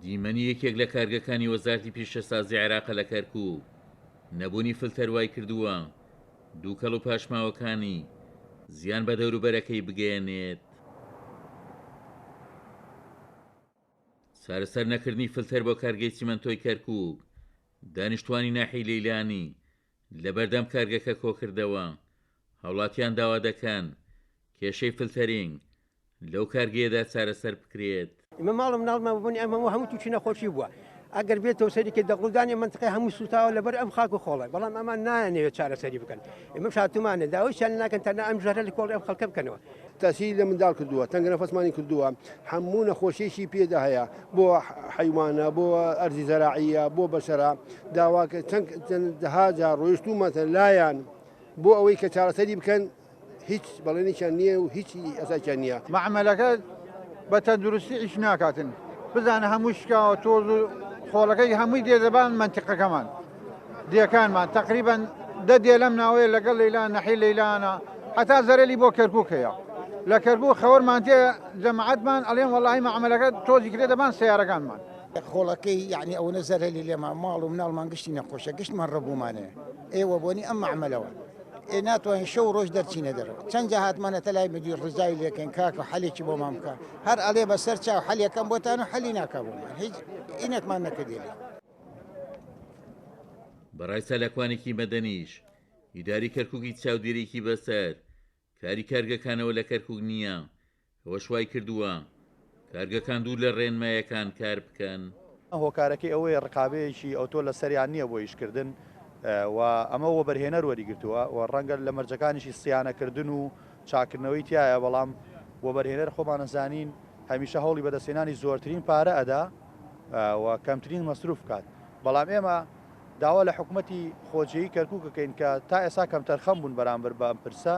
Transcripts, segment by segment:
دیمەنی یەکێک لە کارگەکانی وەزارەتی پیشەسازی عێراقە لە کەرکوک، نەبوونی فلتەر وایکردووە دووکەڵ و پاشماوەکانی زیان بە دەوروبەرەکەی بگەیەنێت. چارەسەر نەکردنی فلتەر بۆ کارگەی چیمەنتۆی کەرکوک، دانیشتوانی ناحیەی لەیلانی لەبەردەم کارگەکە کۆکردەوە، هاوڵاتیان داوا دەکەن کێشەی فلتەرینگ لەو کارگەیەدا چارەسەر بکرێت. ئێمە ماڵ و مناڵمان ببوون ئەم هەموو هەموو تووشی نەخۆشی بووە ئەگەر بێتەوە سەریکە دەغڵودانی مەنتقەی هەموو سووتاوە لەبەر ئەم خاک و خۆڵە بەڵام ئەمان نایانەوێت چارەسەری بکەن ئێمە شاتومانە داوایشیان ناکەن تەنها ئەم ژەهرە لە کۆڵی ئەم خەڵکە بکەنەوە. تەسیری لە منداڵ کردووە، تەنگە نەفەسمانی کردووە، هەموو نەخۆشیەکی پێدا هەیە، بۆ حەیوانە، بۆ ئەرزی زەراعیە، بۆ بەشەرە، داوا چەند دەها جار ڕۆیشتوومەتە لایان بۆ ئەوەی کە چارەسەری بکەن، هیچ بەڵێنێکیان نییە و هیچ ئەساکیان نییە. مەعمەلەکە بە تەندروستی ئیش ناکاتن بزانە هەمووی شکاوە تۆز و خۆڵەکەی هەمووی دێدەبان مەنتیقەکەمان دێکانمان تقریبا دە دێ لەم ناوەیە لەگەڵ لەیلان نەحی لەیلانە هەتا زەرەلی بۆ کەرکک هەیە لە کەرکک خەوەرمان تێ جەماعەتمان ئەڵێن وەڵی مەعمەلەکە تۆزی کرێ دەبان سیارەکانمان. خۆڵەکەی یعنی ئەوەنە زەرەلی لێمان ماڵ و مناڵمان گشتی نەخۆشە گشتمان ڕەبوومانەیە ئێوە بۆنی ئەم مەعمەلەوە ئێ ناتوانین شەو ڕۆژ دەرچینە دەرەوە چەند جا هاتمانەتە لای مدیر ڕجای لێکەین کاکە حەلێکی بۆمان بکە هەر ئەڵێ بەسەر چاو حەلێکەم بۆتان و حەلی ناکا بۆمان هیچ ئینێکمان نەکردێ لێ. بەڕای چالاکوانێکی مەدەنیش، ئیداری کەرکوک هیچ چاودێریەکی بەسەر کاری کارگەکانەوە لە کەرکوک نییە، ئەوەش وایکردووە کارگەکان دوور لە ڕێنمایەکان کار بکەن. هۆکارەکەی ئەوەیە ڕقابەیەکی ئەوتۆ لەسەریان نییە بۆ ئیشکردن و ئەمە وەبەرهێنەر وەریگرتووە و ڕەنگە لە مەرجەکانیشی سیانەکردن و چاککردنەوەی تیایە، بەڵام وەبەرهێنەر خۆمان ئەزانین هەمیشە هەوڵی بەدەستهێنانی زۆرترین پارە ئەدا و کەمترین مەسروف بکات، بەڵام ئێمە داوا لە حکومەتی خۆجێیی کەرکوک ئەکەین کە تا ئێستا کەمتەرخەم بوون بەرامبەر بە ئەم پرسە،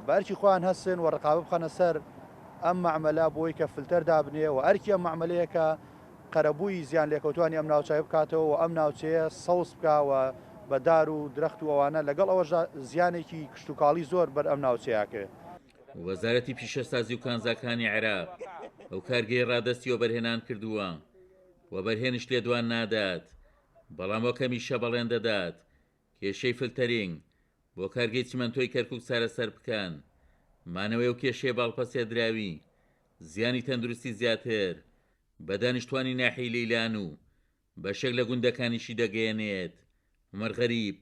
بە ئەرکی خۆیان هەستن و ڕقابە بخەنە سەر ئەم مەعمەلە بۆی کە فلتەر دابنێ و ئەرکی ئەم مەعمەلەیە کە قەرەبووی زیان لێکەوتوانی ئەم ناوچەیە بکاتەوە و ئەم ناوچەیە سەوز بکا و بە دار و درەخت و ئەوانە لەگەڵ ئەوەشدا زیانێکی کشتوکاڵی زۆر بەر ئەم ناوچەیە ئەکەوێت. وەزارەتی پیشەسازی و کانزاکانی عێراق ئەو کارگەیە ڕادەستی وەبەرهێنان کردووە، وەبەرهێنش لێدوان نادات، بەڵام وەک هەمیشە بەڵێن دەدات کێشەی فلتەرینگ بۆ کارگەی چیمەنتۆی کەرکوک چارەسەر بکەن، مانەوەی ئەو کێشەیە باڵپەسێردراوی زیانی تەندروستی زیاتر بە دانیشتوانی ناحیەی لەیلان و بەشێک لە گوندەکانیشی دەگەیەنێت. عومەر غەریب،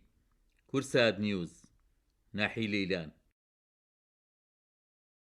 کوردسات نیوز، ناحیەی لەیلان.